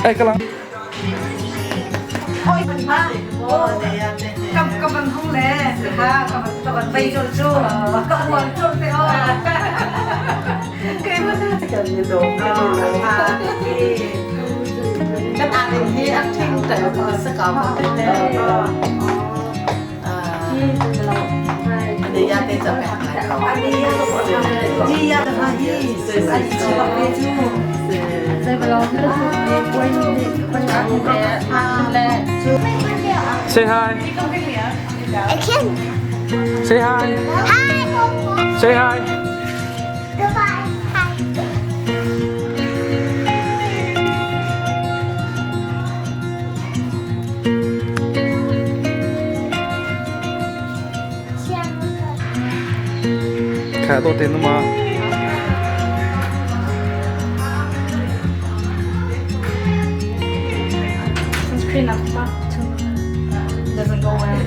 Ai ka lang. Ka van hong le ha ka van vei chol chu ka huan chol te o Kan aning hi a thing tel sa ka ma te. Ani ya te cha pe lai ko. Ani ya ji ya ha hi ani chi ba pe chu. Say hi. I can. Say hi. Hi. Say hi. Goodbye. Hi. Kha to te nu ma. Sunscreen up top too. Doesn't go well.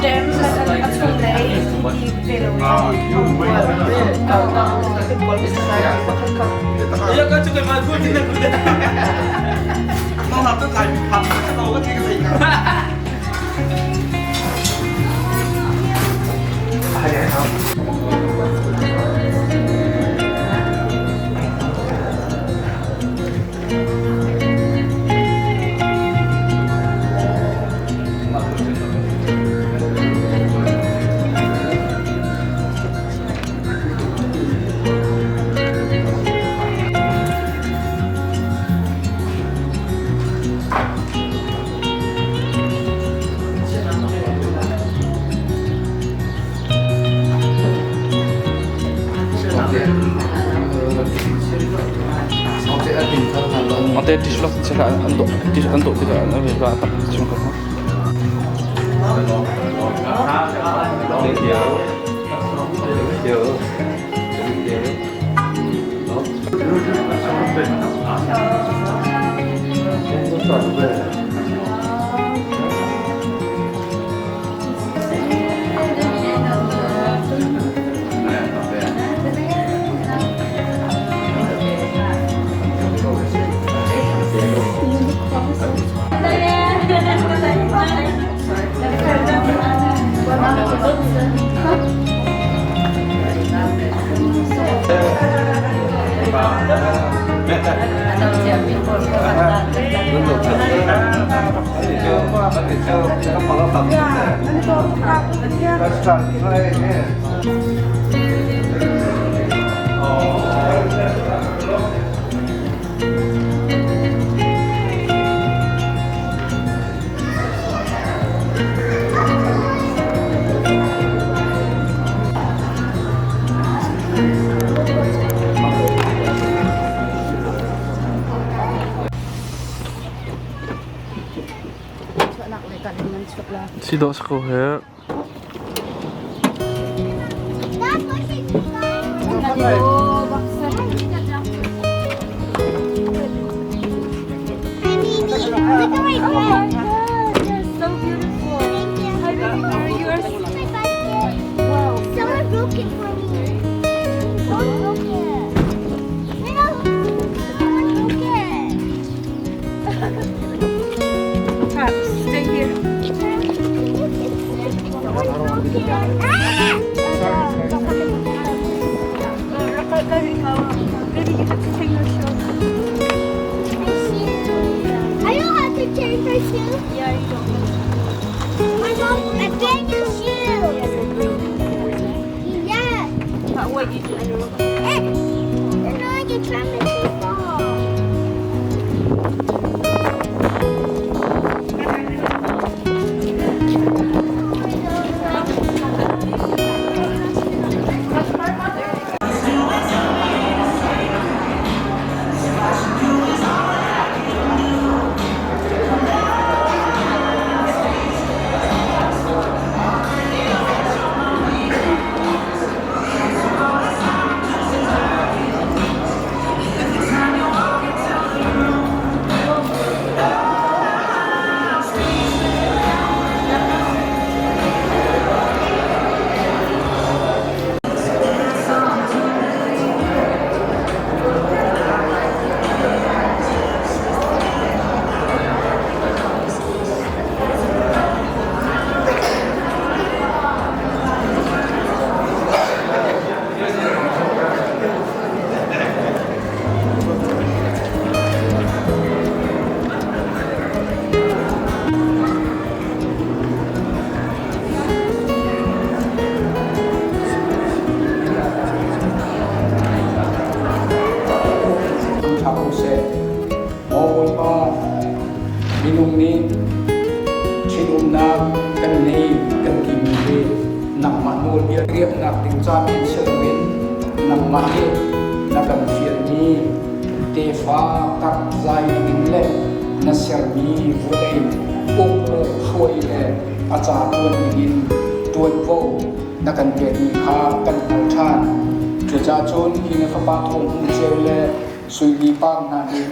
Derms a chung lei ti ve lo. ต้องรับต้องถ่ายทำเราก็ทิ้งกันอีก Ate tishlok sila ando tish ando tila ano ba tak chung ka. Si do sa ko he. Hi, Mimi. Look at my bag. You're so beautiful. Thank you. Hi, baby girl. You are My basket. Someone broke it for me. Someone broke it. No, someone broke it. Perhaps stay here. Someone broke it. Ah! siseh, Maw Bawipa, minung nih ṭhitumnak kan nei kan timi hi nangmah nawlbia riamnak ding ca men si loin nangmah nih na kan fialmi tefa karh zai dingin le na sermi vawlei uk le hruai le a ca ṭuan dingin ṭuanvo na kan pekmi kha kan hngalh ṭhan. Cucaah cun hi na fapa Thawng Hmung Ceu le Sui Li Par hna nih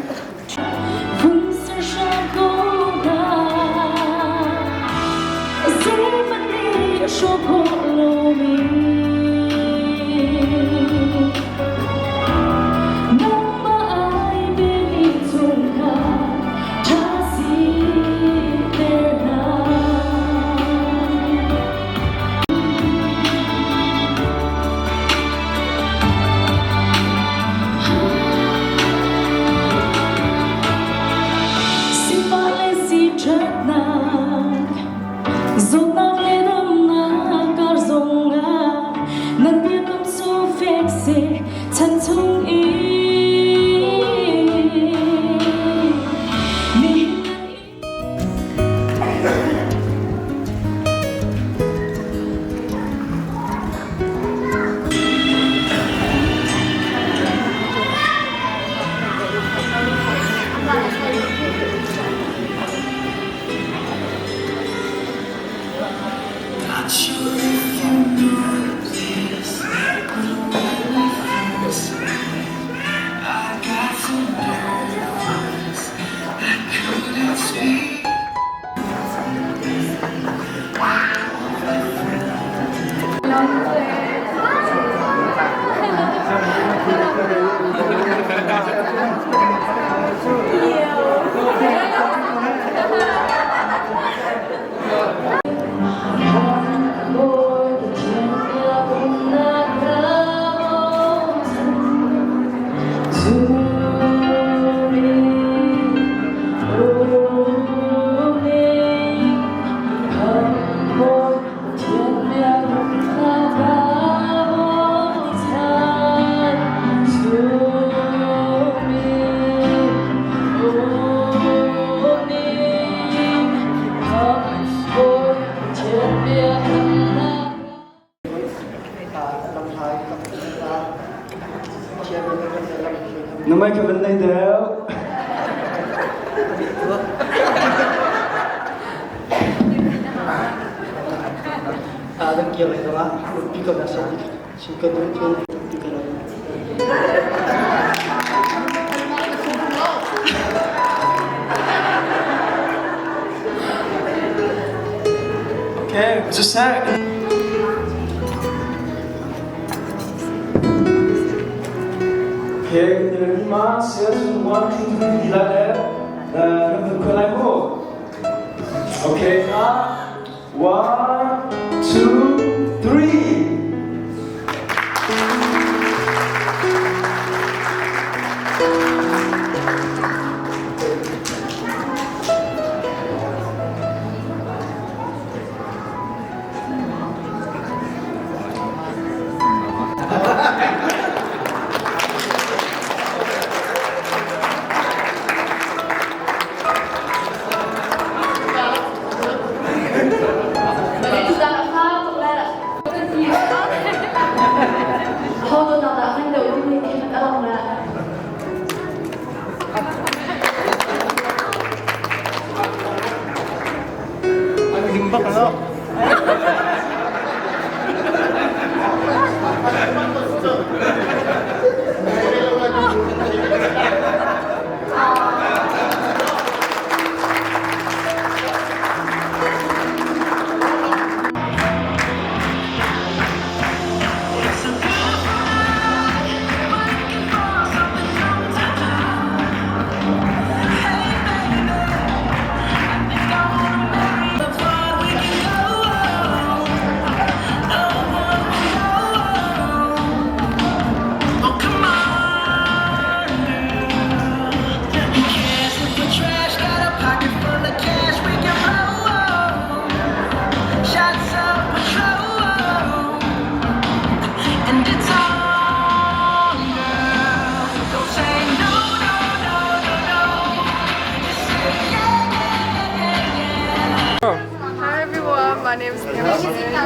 Sifah le siṭhatnak, zawtnak le damnak kar zongah nan biakam cu fek seh chan chung i nihin nan Not sure if you know this, but when we first met, I got so nervous I couldn't speak. Na mic van nei deuh. Adam kir lai zongah pi ko na seh chim ka duh cun pi ka lo. Okay, just sec. Okay, ma siya one, two, three, di la le. Na vun lai mo. Okay, one, two, three.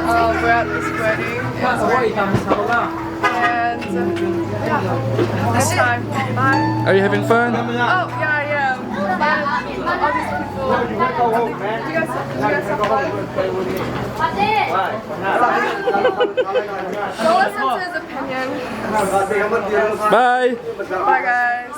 We're at this wedding. It's very And yeah, have a good time. Bye. Are you having fun? Oh yeah, I am. Bye. All these people. Do you guys have fun? Don't listen to his opinion. Bye. Bye guys.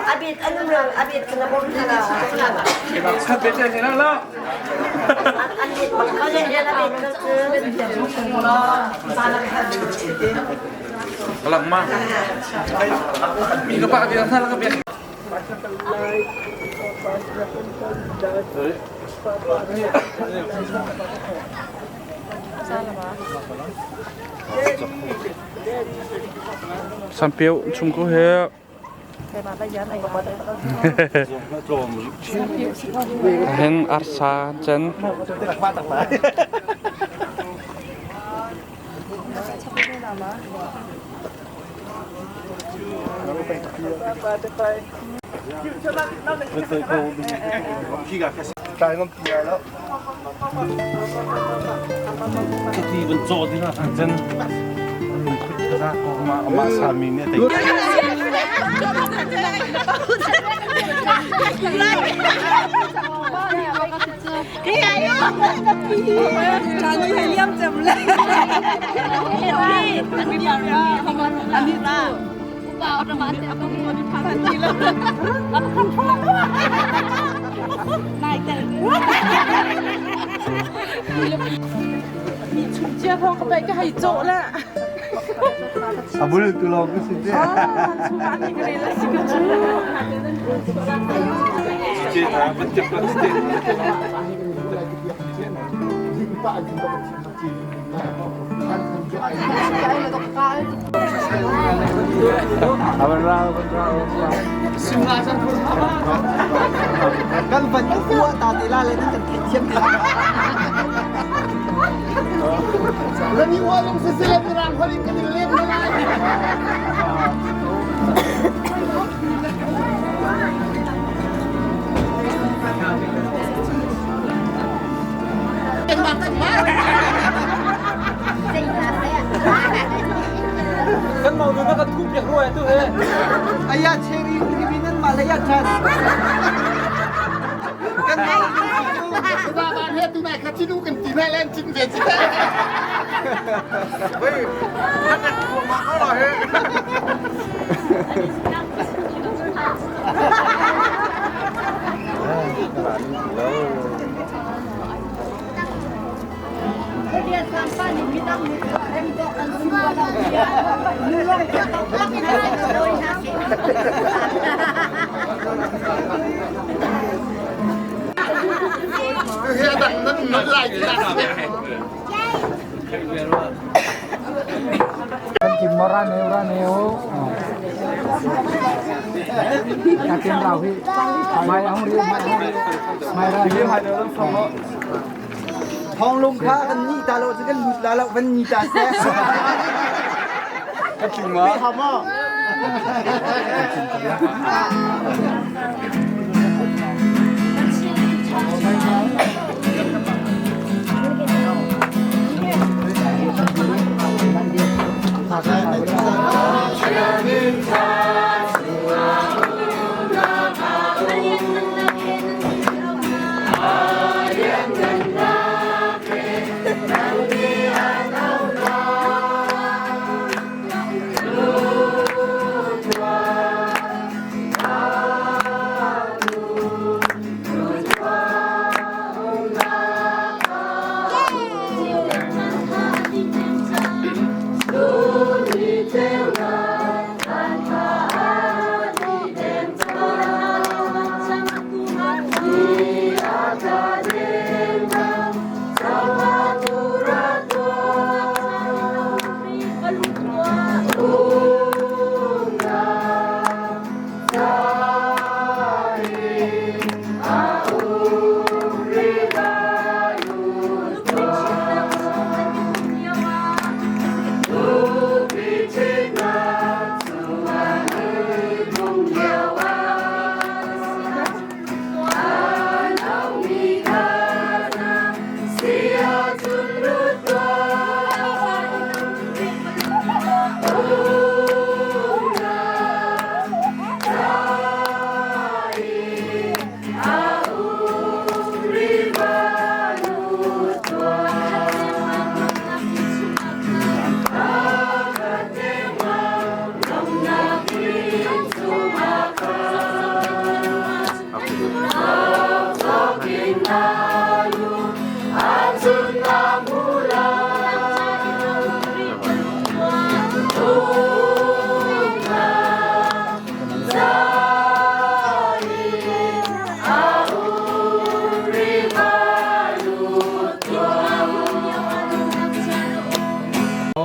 Abit anu abit kena bom Alang ma. Ika pa ka sa lang biak. Sampio chung ko he. Hen arsa chen. Ti van caw ding ah cun amah sami nih a tei. Abul tu lawng ka si te. Kan van kuwa ta te la le nan kan theih thiam te. Rani wa lung si sile mirang holin kan in lem na lai. Kan mau nu na kan thup piak rua tu he. Aya cherry ni nan malaya chan. Kan mau Ba he tu nai kha chinu kan ti nai len chin ve chi. Wei, kan ko ma ko la he. He dang nan nan lai Kan kim mo ra neu ra neu. Ka kim rau hi. Mai ông riu mai ông riu. Mai ra riu. Thong lung kha kan ni ta lo kan lut la lo van ni ta se. Ka kim ma. Ha ma. You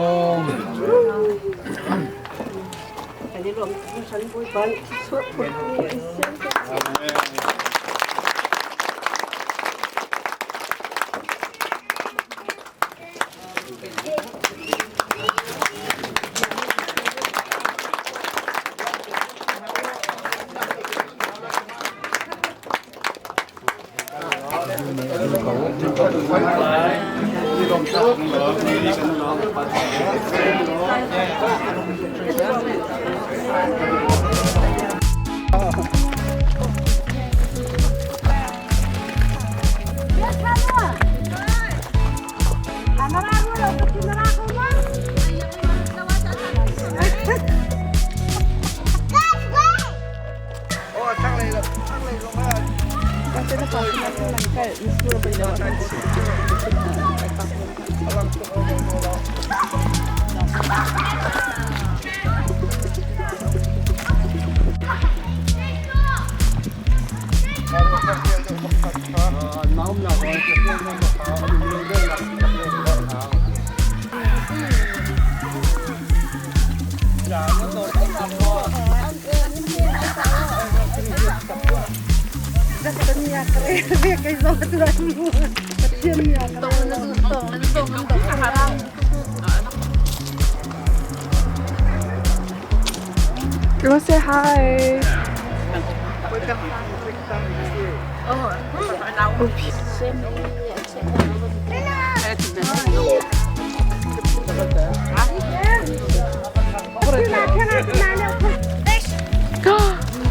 wanna say hi?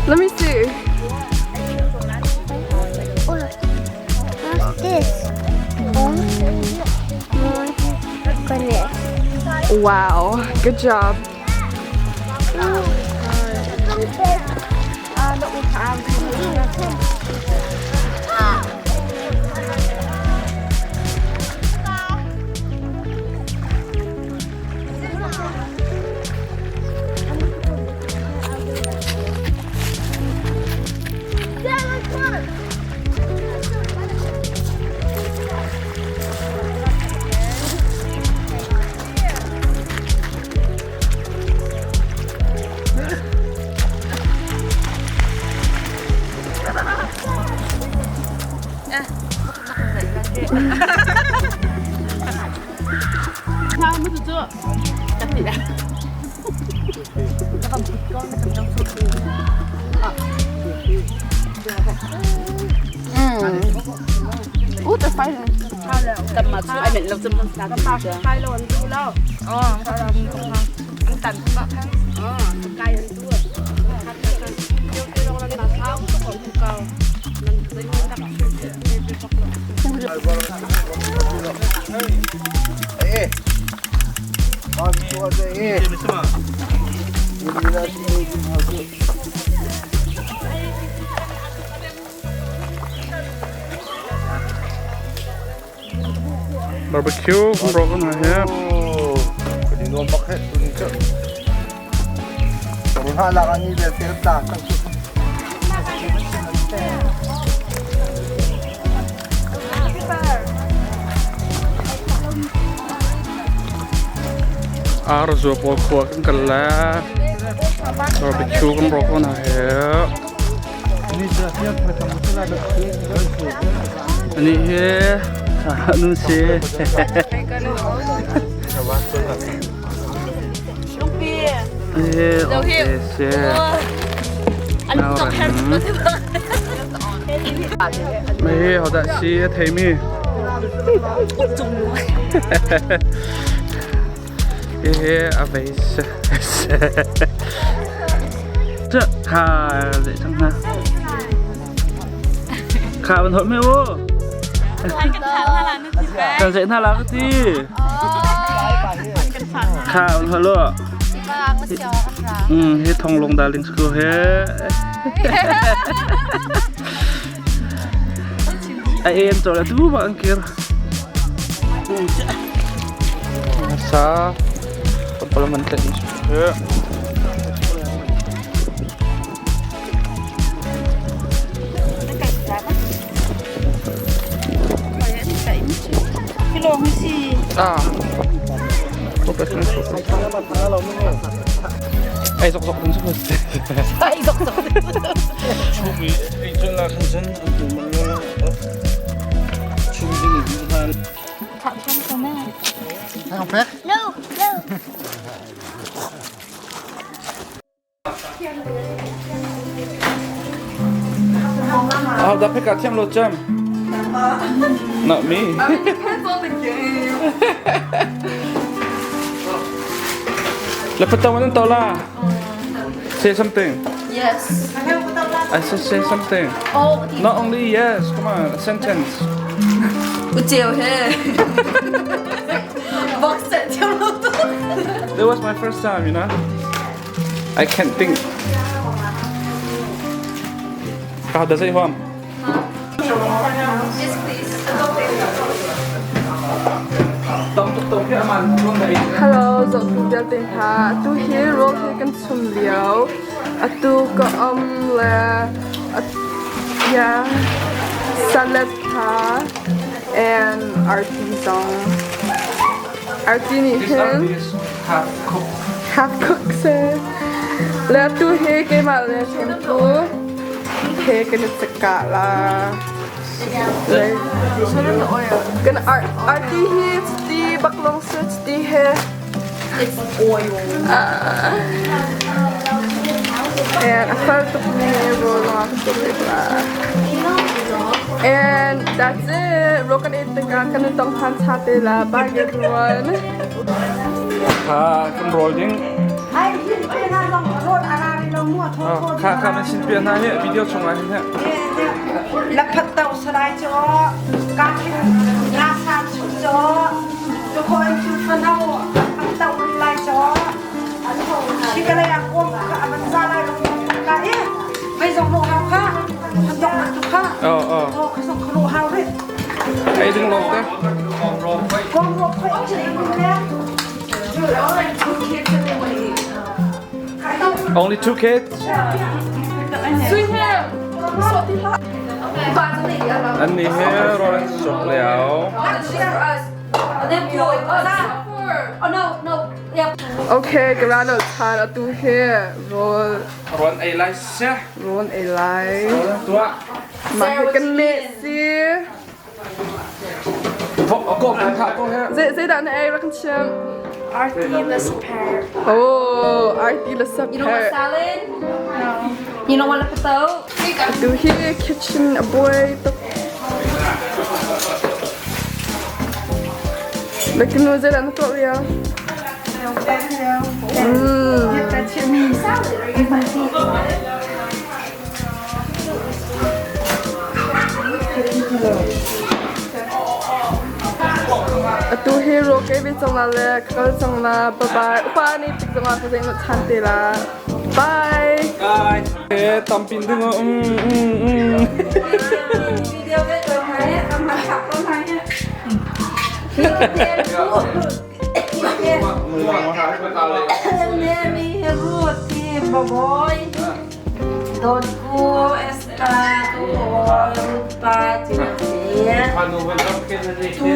Let me see. What's this? Oh my goodness. Wow, good job. Barbecue kan rawk kan he. Nuam bak he tuni cu. Run ha lak ani le tel ta kan cu. Ar zua pawl khua kan kal la. Barbecue kan rawk kan he. Ani he nu si. Eh, okay, si. Mei ho dah si a thei mi. Hihi a vei si. Cak kha deh cang hna. Kha van holh me u. Kan zeih hna la ka ti. Kha van holh lu. Hi thonglong darling school he. A en cho la tu ba ang kir. Sa palaman tlen he. Ah. Focus, focus. Ai zok zok ding zok. Ai zok zok. Chung i ei cun la khan cun an tu man lo chung ding i han. No, no. Ah, da peka thiam lo cem. Not me. I mean, depends on the game. Lepas tahu mana tahu lah. Say something. Yes. I said say something. Oh. Not only yes. Come on, a sentence. Uceu he. Box set thiam lo tu. That was my first time. I can't think. Kau dah say huam. Yes, please. Hello, zohtu vialte hna. Atu hi rawl hi kan chum lio. Atu ka um le yeah, salad kha and arti zong. Arti nih hin half cooked. Half cooked si. Le atu hi keimah le Thempu he kan i cakah la. Kan arti hi chiti baklong si chiti he. It's oil. And a fal tuk mi rawl lawng ka tuk la. And that's it. Rawl kan ei tikah kan i tong than cha te la. Bye everyone. Kha kan rawl ding. Kha kha man sin pian hna hi video chung ah hin. Laphat tau salai cho ka khin nga sa chu cho tu khoi chu fanau tau lai cho khi cái này ôm ka man za lai lo ka e bây giờ lo hao kha dong man tu kha Ờ ờ. oh ka song lo hao re. Ei ding long te. Kong ro khoi le. Only two kids. Sui hem. An ni he rawl an sok liao. Okay, Garano chan atu he rawl Rawl ei lai se. Rawl ei lai. Tua. Mah hi kan meh si. Ko kan tha ko he. Zei zeidah na ei rak kan chim? Arti le pear. Oh, arti le pear. You don't want salad? No. You don't want a potato? Atu hi kitchen a buai tuk. Lakin nu zeidah na tuah lio? Atu hi rawl ka ei ve cang la le ka kal cang la. Bye bye. Upa nih tik zong ah ka zei than te la. Bye. Bye. Eh, tampin ding mm. Video ve tôi thấy âm học tôi thấy. Mi ruti boboy Don ku esta tu rupa tinapia tu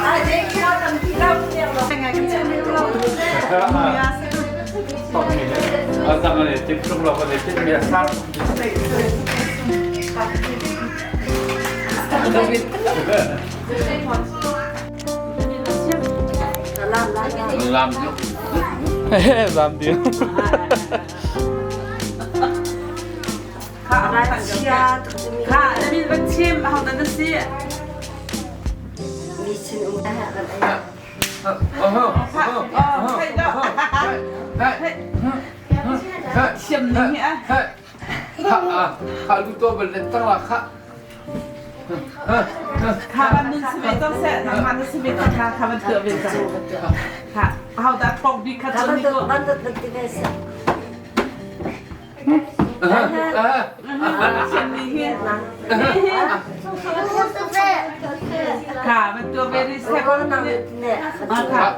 à thế khi nào tầm khi nào Làm Làm đi. Kha, na min van chim, ho dan na si? Thiam ning hi a. Kha lu to bal tang la kha. Kha ban nun si ve cang seh, nangmah na si ve cang kha, kha van tuah ve cang. Kha, ho dah thawng bik kha cun ni ko. Thiam ning hi. Kha, van tuah ve ri seh. Kha.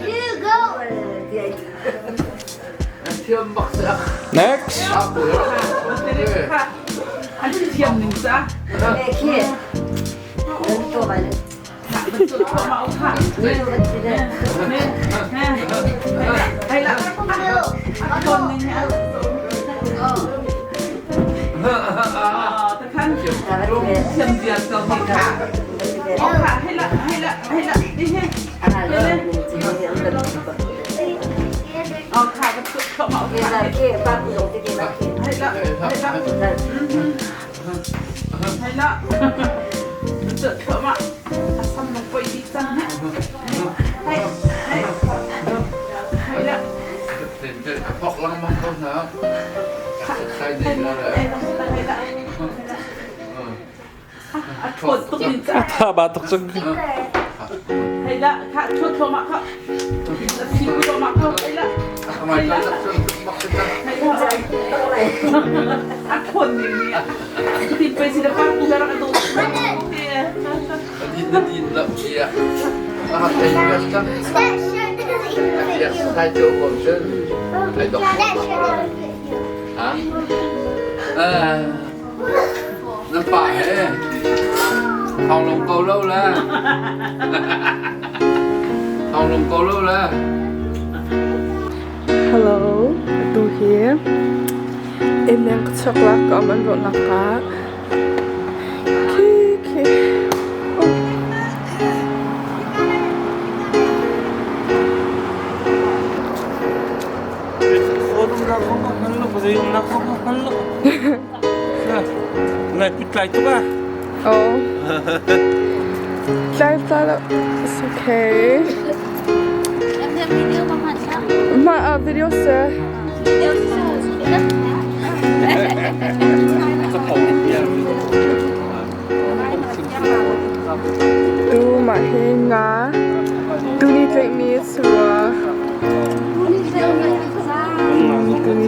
You go. Next. Kha, an thiam ning sa. Tha ba tuk cang. Nan pa he thong lung ko lo le thong lung ko lo le. Hello, atu hi innleng ka chuak la ka um an rawhnak ah khi khi oh. Ngai put tlai tuk ah. Oh. Tlai tlai lo. It's okay. Ma video sir. Tu mah hi nga tu ni tlaih mi a si rua. Tu ni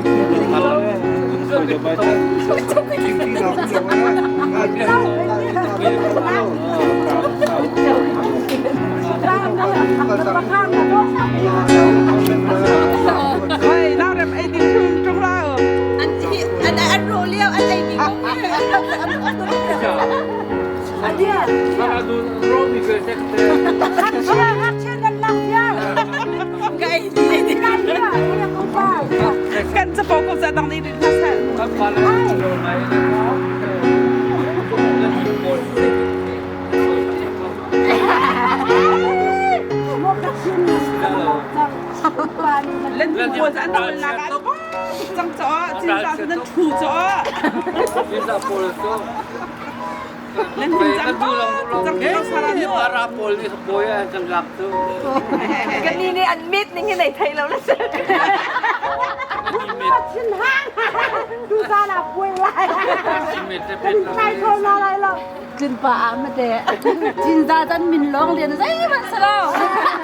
Kan capo ko ca dang nih rin hna seh. Len tu an nak cang cho cin za nan thu cho. Nan hun cang cang ko sara nu. Ara pawl nih bawi an kan lak tu. Kan ni nih an mit ning hi nei thei lo la se. Chin hang tu sa na puai lai. Kan trai tho na lai lo. Chin pa a ma te. Chin za tan min long lian zai man sa lo.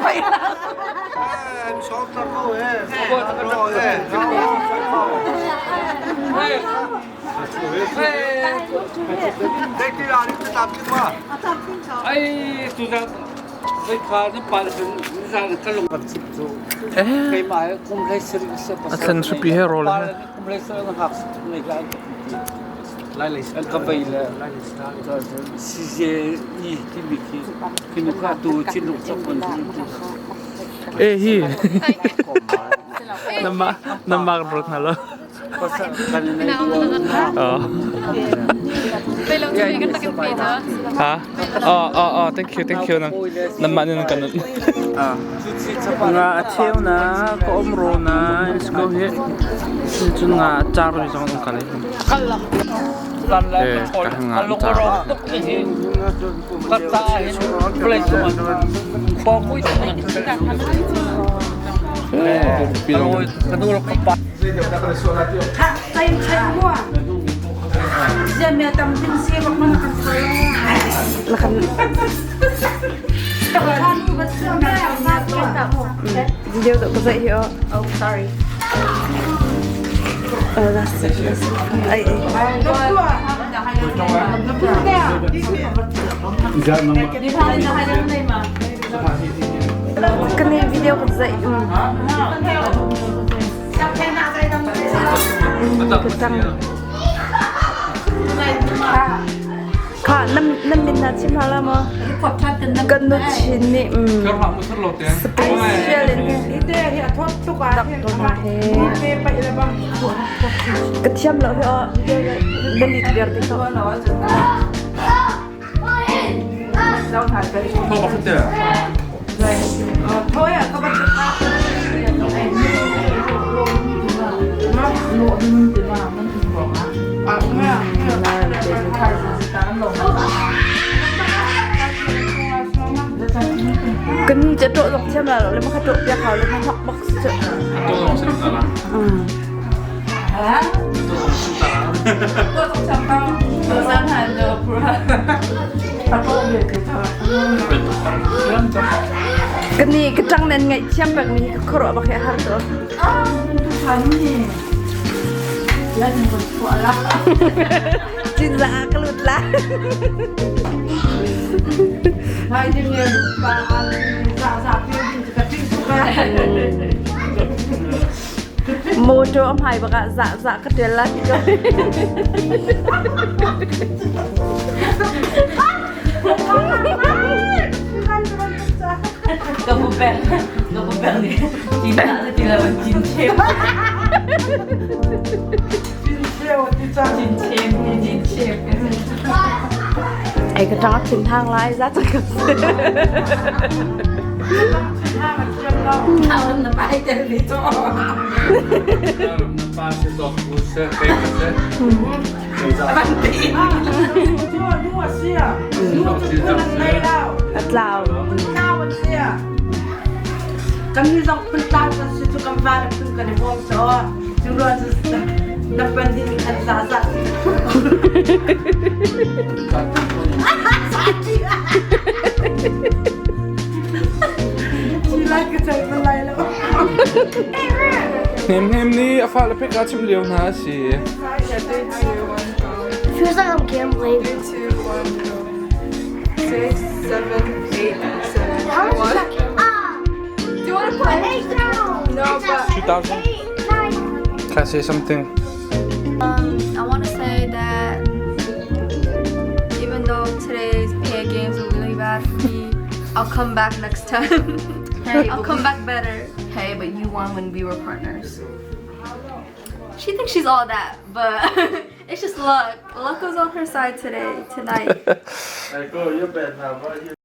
Ai tu za A thlen hripi he rawl he. E hi. Nama nama kan rot na lo. Ha? Oh, oh, oh, thank you, thank you. Namah nih kan. Nga a cheu na, ka om ro na, let's go here. Cun nga char ri zong um kal. Eh, ka nga char. Eh, Video dok ka zaih hi Oh, sorry. That's it. Ai. Kan ni video kan zaih. Ka cang. Kha nan nan min na chim hala maw? Kan nu chin nih special in tak to na he. Ka thiam lo hi aw. Dalit viar te ko. Kan ni cu ṭawh zong thiam la lo le ma kha ṭawh piak hau le ma hok bak si cu. Kan ni ka ṭang nan ngaih thiam pek mi hi ka khuaruah bak hi a har tuk. Cinza ah ka lut la. Motor a hmai bak ah zah zah ka ṭial la ti ko. Ka bu peng, ka bu peng nih cin dah le ti lo cin chem. Cin chem, cin chem. Ai ka ṭang thin hang lai za cak ka si. Thau na pai tel ni cho. Pa se dok bu se pe se. A tlau. Kan ni zong phun tlau kan si cu kan va le phun kan i bawm so cu ruah cu na pan din khan za za Hnem hnem nih a fale pek a chimh lio hna a si. Feels like I'm gambling. 3, 2, 1, go. 6, 7, 8, 7, How much is 1. that? Ah! Do you want to play? 8,000. No, but 2,000. 8, 9. Can I say something? I want to say that even though today's PA games were really bad for me, I'll come back next time. Hey, I'll but come back better. Hey, but you won when we were partners. She thinks she's all that, but it's just luck. Luck was on her side today, tonight. I go, you bet now.